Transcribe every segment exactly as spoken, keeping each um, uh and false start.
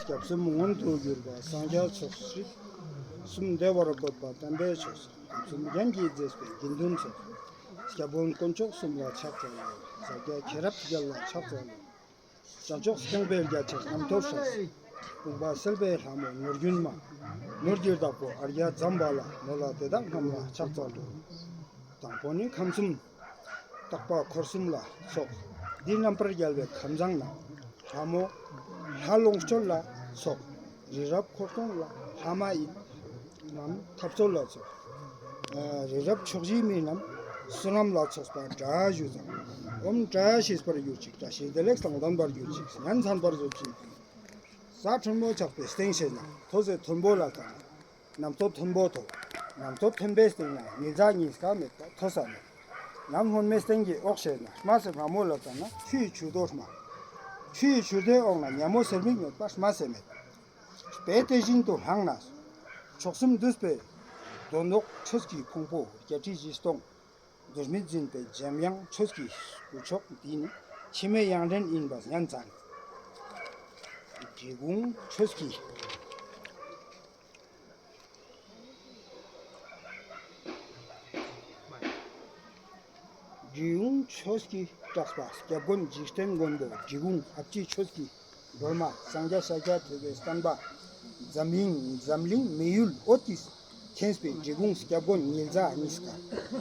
སྐྱབས་གསུམ་མངོན་དུ་གྱུར་པ་སངས་རྒྱས་ཚོགས། སྲིད་གསུམ་བདེ་བར་འགོད་པ་དམ་པའི་ཆོས། ཁམས་གསུམ་རྒྱན་གྱིས་མཛེས་པའི་དགེ་འདུན་ཚོགས། སྐྱབས་མགོན་དཀོན་མཆོག་གསུམ་ལ་ཕྱག་འཚལ་ལོ། ཕྱག་རྒྱ་མཁྱེན་རབ་རྒྱལ་ལ་ཕྱག་འཚལ་ལོ། བྱང་ཕྱོགས་སྐྱོང་བའི་རྒྱལ་ཆེན་རྣམ་ཐོས་སྲས། དཔུང་པ་གསལ་བའི་ལྷ་མོ་ནོར་རྒྱུན་མ། ནོར་གྱི་བདག་པོ་ཨརྱ་ཛམ་བྷ་ལ། ནོར་ལྷ་དེ་དག་རྣམས་ལ་ཕྱག་འཚལ་ལོ། དང་པོ་ནི་ཁམས་གསུམ་རྟག་པ་འཁོར་གསུམ་ལ་སོགས། འདི་རྣམ་པར་རྒྱལ་བའི་ཁམས་བཟང་ན། ལྷ་མོ་ལྷ་ལོངས་སྤྱོད་ལ་སོགས། རི་རབ་འཁོར་སྟོང་ལ་ལྷ་མ་ཡིན་རྣམས་འཐབ་རྩོད་ལ་སོགས། ཨ་རི་རབ་ཕྱོགས་བཞིའི་མི་རྣམས་བསོད་ནམས་ལ་སོགས་པ་སྒྲ་ཞུ་ཙང་། ཨོཾ་བཀྲ་ཤིས་པར་གྱུར་ཅིག། བཀྲ་ཤིས་བདེ་ལེགས་དང་ལྡན་པར་གྱུར་ཅིག། ཉན་ཚང་པར་གྱུར་ཅིག། ས་མཐོན་པོ་ཆགས་པའི་སྟེང་ཞེས་ན་མཐོ་ཟེར་མཐོན་པོ་ལ་ཙང་། རྣམ་རྟོག་མཐོན་པོ་ཐོབ། རྣམ་རྟོག་མཐོན་པོའི་སྟེང་ན་ཉི་ཟླ་གཉིས་ཀ་མེད་པ་མཐོ་ས་མེད། ནམ་སྔོན་མའི་སྟེང་གི་འོག་ཞེས་ན་དམའ་ཟེར་དམའ་མོ་ལ་ཙང་ན་ཆུའི་ཆུ་རྡོ་དམའ། ཆུའི་ཆུ་རྡོའི་འོག་ན་ཉ་མོ་ཟེར་མིག་ཉོད་པ་དམའ་ས་མེད། དཔེ་དེ་བཞིན་དུ་བླངས་ན། མཆོག་གསུམ་འདུས་པའི་དོན་འདོགས་ཆོས་ཀྱི་ཕུང་པོ་བརྒྱད་ཁྲི་བཞི་སྟོང་། འདུ་མི་འཛིན་པའི་འཇམ་དབྱངས་ཆོས་ཀྱི་སྐུ་མཆོག་འདི་ནི་འཆི་མེད་དབྱངས་ལྡན་ཡིན་པ་ཉན་ཙང་། འབྲི་གུང་ཆོས་ཀྱི། འབྲི་གུང་ཆོས་ཀྱི་གྲགས་པ་སྐྱབས་མགོན་འཇིག་རྟེན་མགོན་པོ། འབྲི་གུང་ཨ་ཕྱི་ཆོས་ཀྱི་སྒྲོལ་མ། སངས་རྒྱས་ཤཱཀྱ་ཐུབ་པའི་བསྟན་པ་འཛམ་གླིང་འཛམ་གླིང་མི་ཡུལ་འོད་ཀྱིས་ཁེངས་པའི་འབྲི་གུང་སྐྱབས་མགོན་ཉི་ཟླ་གཉིས་ཀ་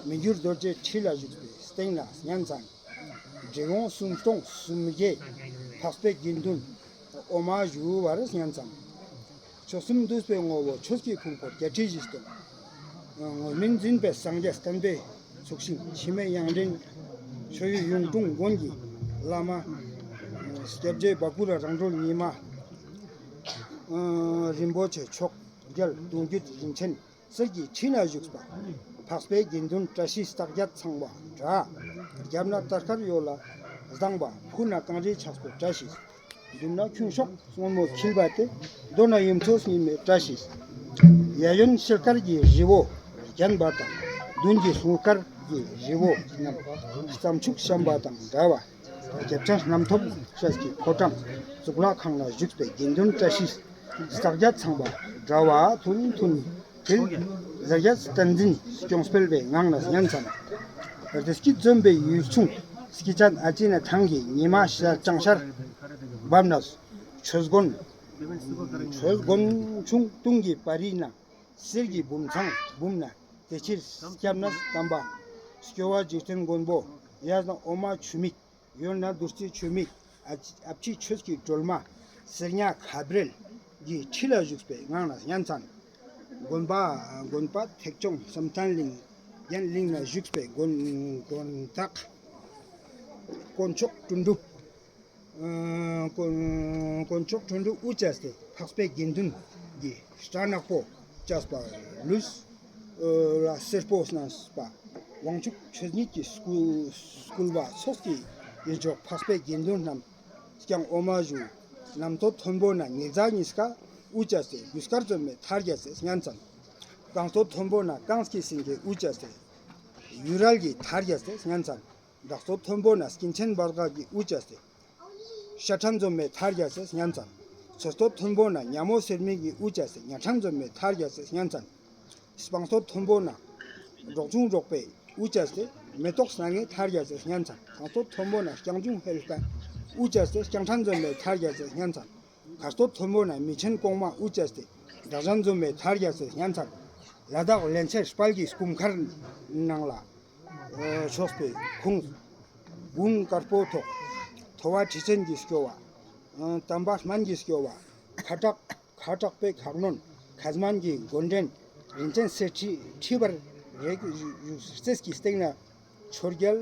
མི་འགྱུར་རྡོ་རྗེ་ཁྲི་ལ་བཞུགས་པའི་སྟེང་ན་ཉན་ཙང་། འབྲི་གུང་སུམ་སྟོང་སུམ་བརྒྱའི་འཕགས་པའི་དགེ་འདུན་འོ་མ་ཞུ་བར་ཉན་ཙང་། མཆོག་གསུམ་འདུས་པའི་ངོ་བོ་ཆོས་ཀྱི་ཕུང་པོ་བརྒྱད་ཁྲི་བཞི་སྟོང་། ངོས་མིན་འཛིན་པའི་སངས་རྒྱས་བསྟན་པའི་ཚོགས་ཞིང་འཆི་མེད་དབྱངས་ལྡན། ཆོས་ཡུལ་གཡུང་དྲུང་དགོན་གྱི་བླ་མ། སྐྱབས་རྗེ་བ་ཀུ་ལ་རང་གྲོལ་ཉི་མ། རིན་པོ་ཆེ་མཆོག་རྒྱལ་གདུང་རྒྱུད་རིན་ཆེན་གསེར་གྱི་ཁྲི་ན་བཞུགས་པ། འཕགས་པའི་དགེ་འདུན་བཀྲ་ཤིས་རྟགས་བརྒྱད་ཚང་བ་འདྲ། རྒྱབ་ན་རྟ་དཀར་གཡོ་ལ་བཟང་བ། ཕུ་ན་གངས་རི་ཆགས་པའི་བཀྲ་ཤིས། མདུན་ན་ཁྱུང་གཤོག་སྔོན་མོ་འཁྱིལ་བ་སྟེ། མདོ་ན་ཡུམ་མཚོ་སྙིང་མའི་བཀྲ་ཤིས། གཡས་གཡོན་ཤེལ་དཀར་གྱི་རི་བོ་བརྒྱན་པ་དང་། མདུན་གྱི་སྲུང་དཀར་གྱི་རི་བོ་རྣམས་རྩམ་ཕྱུག་བཤམས་པ་དང་འདྲ་བ། རྒྱབ་ཆ་རྣམ་ཐོབ་སྲས་ཀྱི་ཕོ་བྲང་གཙུག་ལག་ཁང་ན་བཞུགས་པའི་དགེ་འདུན་བཀྲ་ཤིས་རྟགས་བརྒྱད་ཚང་བ་འདྲ་བ་མཐུན་མཐུན་འཁྱིལ། ཟེར་རྒྱས་བསྟན་འཛིན་སྐྱོང་སྤེལ་བའི་ངང་ན་ཉན་ཙང་། བདེ་སྐྱིད་འཛོམས་པའི་ཡུལ་ཆུང་སྐྱིད་ཅན་ཨ་ཅི་ན་ཐང་གི་ཉི་མ་ཤར་བྱང་ཤར་བབས་ན། ཆོས་དགོན་ཆོས་དགོན་ཆུང་དུང་གི་པར་རིས་ན་གསེར་གྱི་བུམ་ཚང་བུམ་ན་དེ་ཕྱིར་སྐྱབས་གནས་དམ་པ་སྐྱོབ་པ་འཇིག་རྟེན་མགོན་པོ། གཡས་ན་འོ་མ་ཆུ་མིག། གཡོན་ན་བདུད་རྩི་ཆུ་མིག། ཨ་ཨ་ཕྱི་ཆོས་ཀྱི་སྒྲོལ་མ་གསེར་ཉ་ཁ་བྲལ་གྱི་ཁྲི་ལ་བཞུགས་པའི་ངང་ན་ཉན་ཙང་། དགོན་པ་དགོན་པ་ཐེག་མཆོག་བསམ་གཏན་གླིང་རྒྱན་གླིང་ན་བཞུགས་པའི་དགོན་དགོན་བདག་དཀོན་མཆོག་དོན་གྲུབ། ཨ་དཀོན་དཀོན་མཆོག་དོན་གྲུབ་དབུ་བྱས་ཏེ་འཕགས་པའི་དགེ་འདུན་གྱི་སྐྲ་ནག་པོ་བཅས་པ་ལུས། ལ་སེར་པོ་སྣང་བ། དབང་ཕྱུག་ཆོས་ཉིད་ཀྱི་སྐུ་སྐུལ་བ་ཚོགས་ཀྱི་ཡིད་འཇོག་འཕགས་པའི་དགེ་འདུན་རྣམས་ཀྱང་འོ་མ་ཞུ། རྣམ་རྟོག་མཐོན་པོ་ན་ཉི་ཟླ་གཉིས་ཀ་དབུ་བྱས་ཏེ་གོས་དཀར་འཛོམས་མའི་མཐའ་རྒྱས་ཏེ་ཉན་ཙང་། རྐང་སྟོད་མཐོན་པོ་ན་རྐང་སྐྱེས་སེང་གེ་དབུ་བྱས་ཏེ་གཡུ་རལ་གྱི་མཐའ་རྒྱས་ཏེ་ཉན་ཙང་། བྲག་སྟོད་མཐོན་པོ་ན་སྐྱིན་ཆེན་འབར་ག་གི་དབུ་བྱས་ཏེ། ཤ་ཁྲ་འཛོམས་མའི་མཐའ་རྒྱས་ཏེ་ཉན་ཙང་། མཚོ་སྟོད་མཐོན་པོ་ན་ཉ་མོ་སེར་མིག་གི་དབུ་བྱས་ཏེ་ཉ་ཁྲ་འཛོམས་མའི་མཐའ་རྒྱས་ཏེ་ཉན་ཙང་། སྤང་སྟོད་མཐོན་པོ་ན་འབྲོག་ཆུང་འབྲོག་པའི་དབུ་བྱས་ཏེ་མེ་ཏོག་སྣ་ལྔའི་མཐའ་རྒྱས་ཏེ་ཉན་ཙང་། ཐང་སྟོད་མཐོན་པོ་ན་རྐྱང་ཆུང་ཧེལ་པའི་དབུ་བྱས་ཏེ་རྐྱང་ཁྲ་འཛོམས་མའི་མཐའ་རྒྱས་ཏེ་ཉན་ཙང་། མཁར་སྟོད་མཐོན་པོ་ན་མི་ཆེན་གོང་མ་དབུ་བྱས་ཏེ་བྲག་ཅན་འཛོམས་མའི་མཐའ་རྒྱས་ཏེ་ཉན་ཙང་། ལ་དྭགས་ལན་ཚྭའི་དཔལ་གྱི་སྐུ་མཁར་ནང་ལ། ཕྱོགས་པའི་ཁོངས། དགུང་དཀར་པོ་ཐོག། ཐོ་བ་ཁྲི་ཆེན་གྱི་སྐྱོ་བ། དམ་པ་སྨན་གྱི་སྐྱོ་བ། ཁ་དྲག་ཁ་དྲག་པའི་ཁ་གནོན་ཁ་སྨན་གྱི་མགོ་འདྲེན་རིན་ཆེན་གསེར་ཁྲི་ཁྲི་བར་རེག་བཞུགས་རྩེས་ཀྱི་སྟེང་ན་ཆོས་རྒྱལ་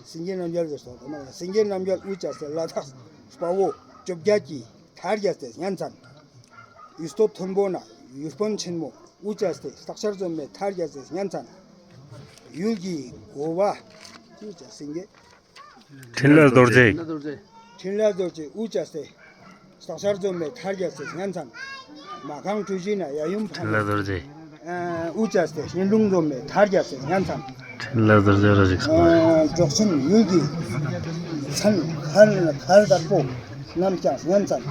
སེང་གེ་རྣམ་རྒྱལ་ཟེར་སོང་། སེང་གེ་རྣམ་རྒྱལ་དབུ་བྱས་ཏེ་ལ་དྭགས་དཔའ་བོ་བཅོ་བརྒྱད་ཀྱི་མཐའ་རྒྱས་ཏེ་ཉན་ཙང་། གཡུ་སྟོད་མཐོན་པོ་ན་གཡུ་དཔོན་ཆེན་མོ་དབུ་བྱས་ཏེ་སྟག་ཤར་འཛོམས་མའི་མཐའ་རྒྱས་ཏེ་ཉན་ཙང་། ཡུལ་གྱི་འགོ་བ་ཅི་བྱ་སེང་གེ། འཕྲིན་ལས་རྡོ་རྗེ། འཕྲིན་ལས་རྡོ་རྗེ་དབུ་བྱས་ཏེ་སྟག་ཤར་འཛོམས་མའི་མཐའ་རྒྱས་ཏེ་ཉན་ཙང་། མ་ཁང་གྲུ་བཞི་ན་ཡབ་ཡུམ་འཕགས། འཕྲིན་ལས་རྡོ་རྗེ། དབུ་བྱས་ཏེ་གཡུང་དྲུང་འཛོམས་མའི་མཐའ་རྒྱས་ཏེ་ཉན་ཙང་། འཕྲིན་ལས་རྡོ་རྗེ་ར་ཞིག་སོང་། འབྲོག་ཆེན་ཡུལ་གྱི་མཚན་མཁར་མཁར་དཀར་པོ་རྣམས་ཀྱང་ཉན་ཙང་།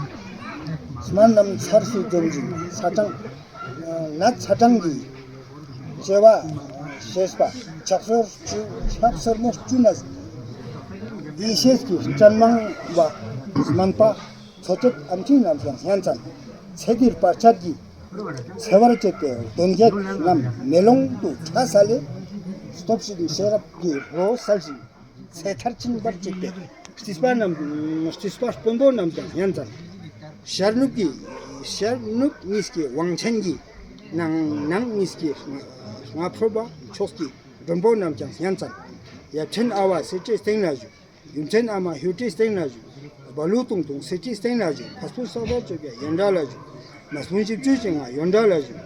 སྨན་རྣམས་ཚར་སུ་འཛོམས་ཤིང་ཚ་གྲང་། ནད་ཚ་གྲང་གི་བཅོས་པ་ཤེས་པ། ཕྱག་སོར་བཅུ་ཕྱག་སོར་མོ་བཅུ་ནས་ཡེ་ཤེས་ཀྱི་སྤྲིན་མང་བ་སྨན་པ་འཚོ་བྱེད་ཨམ་ཆི་རྣམས་ཀྱང་སྙན་ཚན། ཚེ་འདིར་བར་ཆད་ཀྱི་འཚེ་བར་བྱེད་པའི་གདོན་བགེགས་རྣམས་མེ་ལོང་དུ་ཕྲ་ས་ལས་སྟོབས་ཤིང་ཤེས་རབ་ཀྱི་རོ་གསལ་ཞིང་ཚེ་མཐར་ཕྱིན་པར་བྱེད་པའི་རྩིས་པ་རྣམས་རྩིས་པ་དཔོན་པོ་རྣམས་ཀྱང་སྙན་ཚན། ཤར་ནུབ་ཀྱི་ཤར་ནུབ་གཉིས་ཀྱི་དབང་ཆེན་གྱི་ནང་ནང་གཉིས་ཀྱི་སྔ་ཕོ་བ་ཕྱོགས་ཀྱི་མགྲོན་པོ་རྣམས་ཀྱང་སྙན་ཚན། ཡབ་ཆེན་ཨ་བ་གསེར་ཁྲིའི་སྟེང་ན་བཞུགས། ཡུམ་ཆེན་ཨ་མ་ཧུད་ཁྲིའི་སྟེང་ན་བཞུགས། བ་ལུ་དུང་དུང་གསེར་ཁྲིའི་སྟེང་ན་བཞུགས། ཕ་སྤུན་སོགས་པ་བཅོ་བརྒྱད་ཡོན་བྲག་ལ་བཞུགས། མ་སྤུན་བཞི་བཅུ་ཞེ་ལྔ་ཡོན་བྲག་ལ་བཞུགས།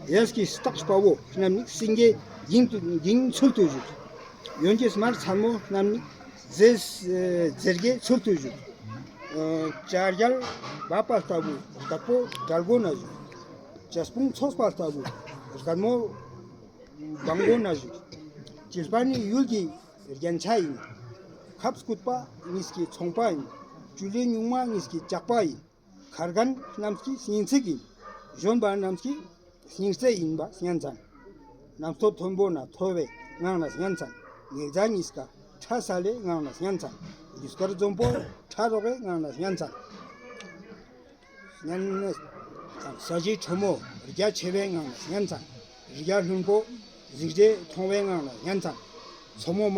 གཡས་ཀྱི་སྟག་དཔའ་བོ་རྣམས་ནི་སེང་གེའི་འགྱིང་དུ་འགྱིང་ཚུལ་དུ་བཞུགས། གཡོན་གྱི་སྨར་ཚ་མོ་རྣམས་ནི་རྫས་རྫས་བརྒྱའི་ཚུལ་དུ་བཞུགས། ལྕགས་རྒྱལ་འབབ་པ་ལྟ་བུ་དྭགས་པོ་དྲལ་མགོ་ན་བཞུགས། ལྕགས་སྤུང་ཚོགས་པ་ལྟ་བུ་རྒད་མོ་འབངས་མགོ་ན་བཞུགས། བྱིས་པ་ནི་ཡུལ་གྱི་རྒྱན་ཆ་ཡིན། ཁབ་སྐུད་པ་གཉིས་ཀྱི་ཚོང་པ་ཡིན། ཅུ་ལི་སྨྱུག་མ་གཉིས་ཀྱི་ཇག་པ་ཡིན། མཁར་རྒན་རྣམས་ཀྱི་སྙིང་ཚིག་ཡིན། གཞོན་པ་རྣམས་ཀྱི་སྙིང་རྩེ་ཡིན་པ་སྙན་ཚན། གནམ་སྟོད་མཐོན་པོ་ན་མཐོ་བའི་ངང་ན་སྙན་ཚན། ངེད་ཅག་གཉིས་ཀ་ཁྲ་ས་ལའི་ངང་ན་སྙན་ཚན། རྒྱུ་སྐར་འཛོམས་པོ་ཁྲ་རོག་གི་ངང་ན་སྙན་ཚན། སྙན་ས་གཞི་དྲོན་མོ་རྒྱ་ཆེ་བའི་ངང་ན་སྙན་ཚན། རི་རྒྱལ་ལྷུན་པོ་གཟི་བརྗིད་མཐོང་བའི་ངང་ན་སྙན་ཚན། མཚོ་མོ་མ་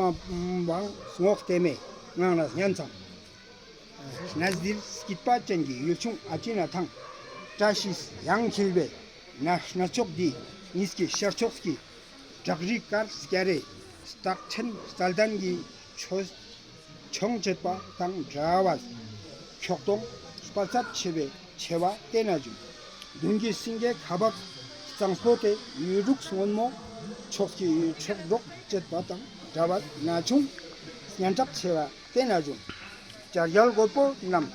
པང་སྔོག་ལྟེ་མའི་ངང་ན་སྙན་ཚན། གནས་འདིར་སྐྱིད་པ་ཅན་གྱི་ཡུལ་ཆུང་ཨ་ཅི་ན་ཐང་། བཀྲ་ཤིས་གཡང་འཁྱིལ་བའི་ན་གནས་མཆོག་འདི། གཉིས་ཀྱི་ཤར་ཕྱོགས་ཀྱི་བྲག་རི་དཀར་སྐྱ་རེ་སྟག་ཕྲན་རྩལ་ལྡན་གྱི་ཆོས་ཆོང་བྱེད་པ་དང་འདྲ་བར་ཁྱོག་གདོང་དཔའ་རྩལ་ཆེ་བའི་ཆེ་བ་བསྟན་ན་བྱུང་། མདུན་གྱི་སེང་གེ་ཁ་འབབ་གཙང་པོ་དེ་ཡུལ་དྲུག་སྔོན་མོ་ཕྱོགས་ཀྱི་ཕྱོགས་སྒྲོག་བྱེད་པ་དང་འདྲ་བར་ན་ཆུང་སྙན་གྲགས་ཆེ་བ་བསྟན་ན་བྱུང་། བྱ་རྒྱལ་རྒོད་པོ་རྣམས་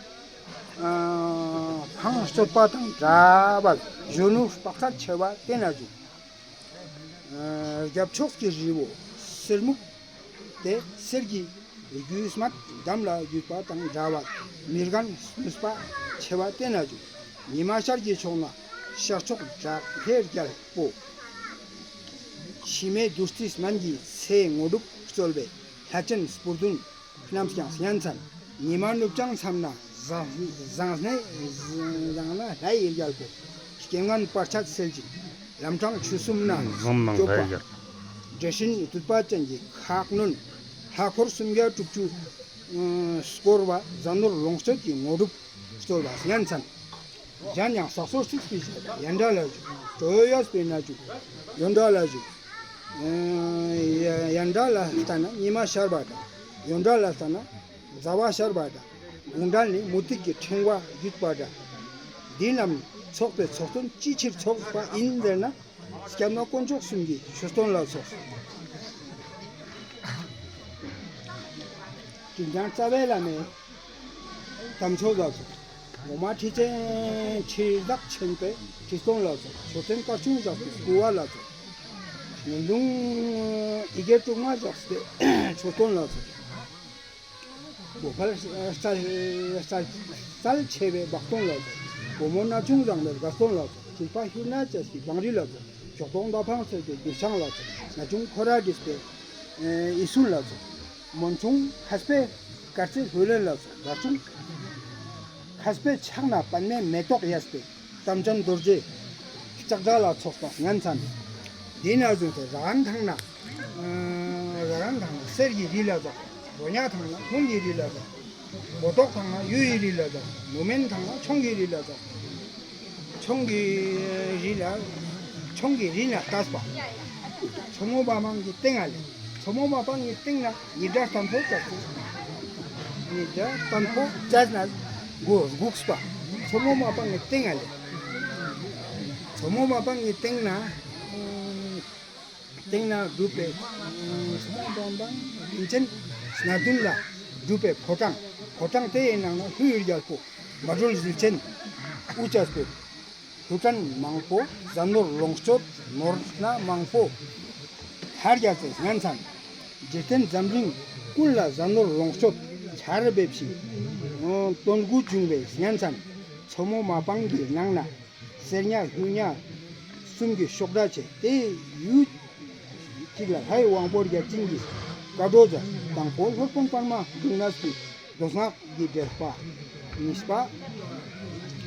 འཕང་གཅོད་པ་དང་འདྲ་བར་གཞོན་ནུ་དཔའ་རྩལ་ཆེ་བ་བསྟན་ན་བྱུང་། རྒྱབ་ཕྱོགས་ཀྱི་རི་བོ་གསེར་སྨུག་དེ་གསེར་གྱི་རྒྱུས་སྨད་འདམ་ལ་བརྒྱུས་པ་དང་འདྲ་བར་མི་རྒན་སྨུས་པ་ཆེ་བ་བསྟན་ན་བྱུང་། ཉི་མ་ཤར་གྱི་ཕྱོགས་ན་ཤར་ཕྱོགས་བྲག་ལྷའི་རྒྱལ་པོ། ཕྱི་མའི་བདུད་རྩིའི་སྨན་གྱི་ཚེ་དངོས་གྲུབ་སྩོལ་བའི་ལྷ་ཆེན་སྤུར་རྡོན་རྣམས་ཀྱང་སྙན་ཚན། ཉི་མ་ནུབ་བྱང་མཚམས་ན་བཟང་བཟང་སྣེ་བཟང་ན་ལྷ་ཡི་རྒྱལ་པོ། རྐྱེན་ངན་བར་ཆད་སེལ་ཞིང་ལམ་འཕྲང་ཆུ་གསུམ་ན་བཟང་ན་སྐྱོབ་པ། ལྷ་ཡི་རྒྱལ། འདྲེ་སྲིན་དུད་པ་ཅན་གྱི་ཁ་གནོན། ལྷ་འཁོར་སུམ་བརྒྱ་དྲུག་ཅུ་བསྐོར་བ་ཟས་ནོར་ལོངས་སྤྱོད་ཀྱི་དངོས་གྲུབ་སྩོལ་བ་སྙན་ཚན། གཞན་ཡང་ས་སོར་ཚིགས་པའི་ཞལ་ཡན་གྲལ་ལ་བཞུགས། གྲོ་ཡོས་པའི་ན་ཆུང་ཡོན་གྲལ་ལ་བཞུགས། ཡན་གྲལ་ལ་ལྟ་ན་ཉི་མ་ཤར་བ་དང་། ཡོན་གྲལ་ལ་ལྟ་ན་ཟླ་བ་ཤར་བ་དང་། དགུང་གྲལ་ནི་མུ་ཏིག་གི་ཕྲེང་བ་བརྒྱུད་པ་དང་། འདི་རྣམས་ཚོགས་པའི་ཚོགས་དོན་ཅིའི་ཕྱིར་ཚོགས་པ་ཡིན་ཟེར་ན། སྐྱབས་གནས་དཀོན་མཆོག་གསུམ་གྱི་མཆོད་སྟོན་ལ་ཚོགས། དྲིན་ཅན་རྩ་བའི་བླ་མའི་དམ་ཆོས་ལ་ཚོགས། འོག་མ་ཁྲི་ཆེན་ཁྲི་བདག་ཆེན་པོའི་ཁྲི་སྟོན་ལ་ཚོགས། མཆོད་རྟེན་དཀར་ཆུང་བཞག་པའི་སྐུ་བ་ལ་ཚོགས། ཉེ་གདུང་ཡི་གེ་དྲུག་མ་བཞག་པའི་མཆོད་སྟོན་ལ་ཚོགས། སྒོ་འཕར་རྩལ་རྩལ་རྩལ་ཆེ་བའི་བག་སྟོན་ལ་ཚོགས། སྒོ་མོ་ན་ཆུང་བཟང་པོའི་དགའ་སྟོན་ལ་ཚོགས། བྱིས་པ་ཤུར་ན་བཅས་ཀྱི་བང་རི་ལ་ཚོགས། ཁྱོག་གདོང་མདའ་འཕང་སེར་པོའི་རྒྱུ་ཆང་ལ་ཚོགས། ན་ཆུང་ཁོ་ར་བྲིས་པའི་ཨི་སུན་ལ་ཚོགས། མོན་ཆུང་མཁས་པའི་དཀར་རྩེ་ལྷུ་ལེན་ལ་ཚོགས། དགའ་ཆུང་མཁས་པའི་ཕྱག་ན་པདྨའི་མེ་ཏོག་གཡས་པའི་དམ་ཅན་རྡོ་རྗེ་ལྕགས་སྒྲ་ལ་ཚོགས་པ་སྙན་ཚན། དེ་ན་བཟུང་སྟེ་ར་གན་ཐང་ན་ར་གན་ཐང་ན་གསེར་གྱི་རི་ལ་ཚོགས། རོ་ཉ་ཐང་ན་ལྷུན་གྱི་རི་ལ་ཚོགས། མོ་ཏོག་ཐང་ན་གཡུ་ཡི་རི་ལ་ཚོགས། མུ་མེན་ཐང་ན་མཆོང་གི་རི་ལ་ཚོགས། མཆོང་གི་རི་ལ་མཆོང་གི་རི་ན་ལྟས་པ། མཚོ་མོ་མ་པང་གི་སྟེང་ང་ལས། མཚོ་མོ་མ་པང་གི་སྟེང་ན་ཉི་ཟླ་བརྟན་པོ་བཅས་སོ། ཉི་ཟླ་བརྟན་པོ་བཅས་ན་མགོ་སྒུགས་པ། མཚོ་མོ་མ་པང་གི་སྟེང་ང་ལས། མཚོ་མོ་མ་པང་གི་སྟེང་ན་སྟེང་ན་སྒྲུབ་པའི་མཚོ་མོ་མ་པང་རིན་ཆེན་སྣ་བདུན་ལ་སྒྲུབ་པའི་ཕོ་བྲང་། ཕོ་བྲང་དེ་ཡི་ནང་ན་ལྷ་ཡི་རྒྱལ་པོ་མ་སྒྲོལ་ཟིལ་ཆེན་དབུ་བྱས་པའི་ལྷུ་ཁྲན་མང་པོ་ཟས་ནོར་ལོངས་སྤྱོད་ནོར་སྣ་མང་པོ་ལྷར་རྒྱས་ཏེ་སྙན་ཚན། འཇིག་རྟེན་འཛམ་གླིང་ཀུན་ལ་ཟས་ནོར་ལོངས་སྤྱོད་ཆར་འབེབས་ཤིང་དོན་དགུ་འབྱུང་བའི་སྙན་ཚན། མཚོ་མོ་མ་པང་གི་ནང་ན་གསེར་ཉ་ལྷུན་ཉ་གསུམ་གྱི་ཤོག་དྲ་ཆེ་དེ་ཡུལ་གཅིག་ལ་ལྷའི་དབང་པོ་བརྒྱ་བྱིན་གྱི་བཀའ་སྒྲོགས་དང་པོ་སློབ་དཔོན་པདྨ་འབྱུང་གནས་ཀྱི་མདོ་སྔགས་ཀྱི་འགྲེལ་པ། གཉིས་པ་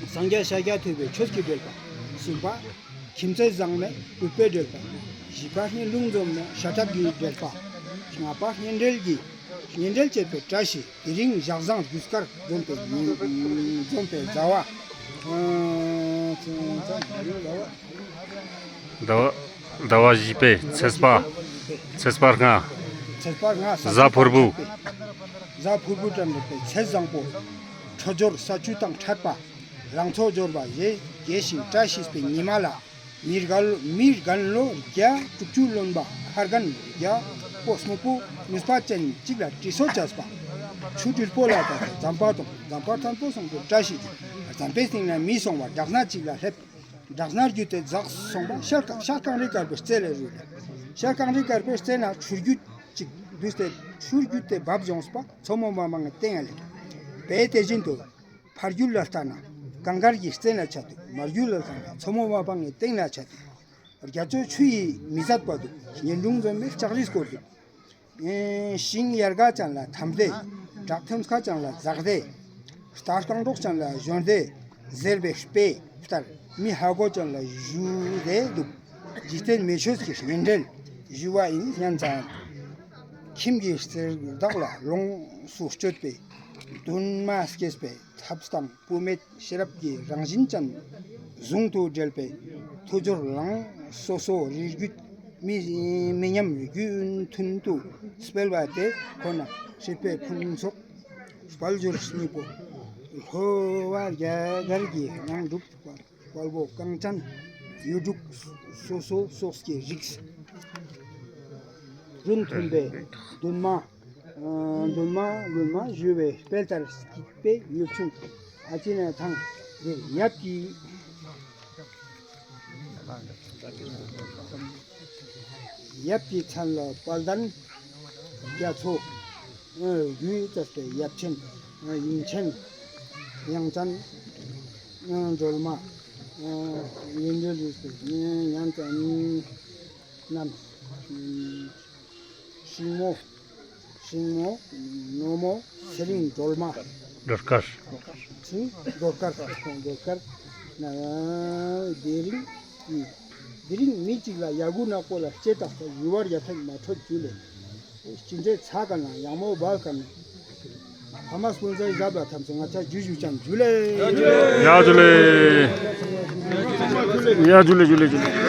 སངས་རྒྱས་ཤཱཀྱ་ཐུབ་པའི་ཆོས་ཀྱི་འགྲེལ་པ། གསུམ་པ་ཁྱིམ་མཚེས་བཟང་མོའི་གུས་པའི་འགྲེལ་པ། བཞི་པ་གཉེན་དྲུང་འཛོམས་ནས་ཤ་ཁྲག་གི་འགྲེལ་པ། ལྔ་པ་གཉེན་འབྲེལ་གྱི་གཉེན་འབྲེལ་བྱེད་པའི་བཀྲ་ཤིས། དེ་རིང་ཞག་བཟང་རྒྱུ་སྐར་འཛོམས་པའི་ཉིན་འཛོམས་པའི་ཟླ་བ། ཟླ་བ་ཟླ་བ་བཞི་པའི་ཚེས་པ། ཚེས་པ་ལྔ། ཚེས་པ་ལྔ་གཟའ་ཕུར་བུ། གཟའ་ཕུར་བུ་དང་འགྲོགས་པའི་ཚེས་བཟང་པོ། འཕྲོད་སྦྱོར་ས་བཅུ་དང་འཕྲད་པ། རང་ཚོགས་འབྱོར་པ་ཞེས་དགེ་ཞིང་བཀྲ་ཤིས་པའི་ཉི་མ་ལ། མི་རྒན་མི་རྒན་ལོ་བརྒྱ་དྲུག་ཅུ་ལོན་པ། ཁ་རྒན་བརྒྱ་པོ་སྨུག་པོ་ནུས་པ་ཅན་གཅིག་ལ་དྲི་སོ་བྱས་པ། ཆུ་སྦྲུལ་པོ་ལ་ད་ཟམ་པ་དང་ཟམ་པ་ཐན་པོ་སོང་པོ་བཀྲ་ཤིས་ཀྱི་ཟམ་པའི་སྟེང་ན་མི་སོང་བ། དྲག་སྣ་གཅིག་ལ་སླེབས། དྲག་སྣ་རྒྱུད་དེ་འཛག་སོང་བ། ཤར་ཤར་གངས་རི་དཀར་པོའི་རྩེ་ལ་རུལ། ཤར་གངས་རི་དཀར་པོའི་རྩེ་ན་ཆུ་རྒྱུད་ཅིག་བསྡུས་ཏེ་ཆུ་རྒྱུད་དེ་བབས་ཡོངས་པ། མཚོ་མོ་མ་པང་ངི་སྟེང་ང་ལེགས་པས། དེ་བཞིན་དུ། ཕར་རྒྱུད་ལ་ལྟ་ན་གངས་དཀར་གྱི་རྩེ་ན་ཆ་འདུག། མར་རྒྱུད་ལ་ལྟ་ན་མཚོ་མོ་མ་པང་ངི་སྟེང་ན་ཆ་འདུག། རྒྱ་མཚོ་ཆུ་ཡིས་མི་ཟད་པ་འདུག། གཉེན་དྲུང་འཛོམས་པའི་ལྕགས་རིས་བསྐོར་འདུག། ཨེ་ཤིང་ཡལ་ག་ཅན་ལ་ཐམས་ཏེ། བྲག་ཐེམ་སྐས་ཅན་ལ་འཛེགས་ཏེ། རྟ་རྐང་སྒྲོག་ཅན་ལ་ཞོན་ཏེ། ཟེར་བའི་དཔེ་ལྟར་མི་ཧ་གོ་ཅན་ལ་ཞུ་སྟེ་འདུག། འཇིག་རྟེན་མི་ཆོས་ཀྱི་གཉེན་འབྲེལ་ཞུ་བ་ཡིན་སྙམ་ཙང་། ཁྱིམ་གྱི་གསེར་བདག་ལ་ལོངས་སུ་སྤྱོད་པའི་འདུན་མ་སྐྱེས་པའི་ཐབས་དང་བུད་མེད་ཤེས་རབ་ཀྱི་རང་བཞིན་ཅན་ཟུང་དུ་འབྲེལ་བའི་མཐུ་སྦྱོར་ལང་སོ་སོ་རིགས་རྒྱུད་མི་མི་ཉམས་རྒྱུན་མཐུན་དུ་སྤེལ་བ་དེ་ཁོ་ན་སྲིད་པའི་ཕུན་ཚོགས་དཔལ་འབྱོར་སྙིང་པོ་ལྷོ་བ་རྒྱ་གར་གྱི་ནང་སྒྲུབ་པ། དཔལ་པོ་གངས་ཅན་ཡུལ་དྲུག་སོ་སོ་སོགས་ཀྱི་རིགས་རུ་མཐུན་པའི་འདུན་མ། འདུན་མ་འདུན་མ་ཞུ་བའི་དཔེ་ལྟར་སྐྱིད་པའི་ཡུལ་ཆུང་ཨ་ཅི་ན་ཐང་། དེ་ཡབ་ཀྱི་ཡབ་ཀྱི་མཚན་ལ་དཔལ་ལྡན་རྒྱ་མཚོ། རྒྱུད་བཅས་པའི་ཡབ་ཆེན་ཡུམ་ཆེན་དབྱངས་ཅན་སྒྲོལ་མ། ཡོན་ཏན་རིགས་པའི་ཡང་ཅན་རྣམས། ཤིང་མོ་ཤིང་མོ་ནོ་མོ་ཚེ་རིང་སྒྲོལ་མ། སྒྲོལ་དཀར། ཤིང་སྒྲོལ་དཀར་སྒྲོལ་དཀར་ན། དེ་རིང་དེ་རིང་མི་གཅིག་ལ་ཡ་གུ་ནག་པོ་ལ་ལྕེ་བཏགས་ཏེ་ཡུ་བར་ཡ་ཐེག་མ་འཕྲོད་རྒྱུ་ལས། ཅི་འདྲའི་ཚ་ག་ན་ཡང་མོ་བལ་ག་ན། ཕ་མ་སྤུན་མཆེད་ཞབས་ལ་ཐམས་ཅད་ང་ཅག་ཇུ་ཞུ་ཅན་ཇུ་ལེ། ཡ་ཇུ་ལེ། ཡ་ཇུ་ལེ་ཇུ་ལེ་ཇུ་ལེ།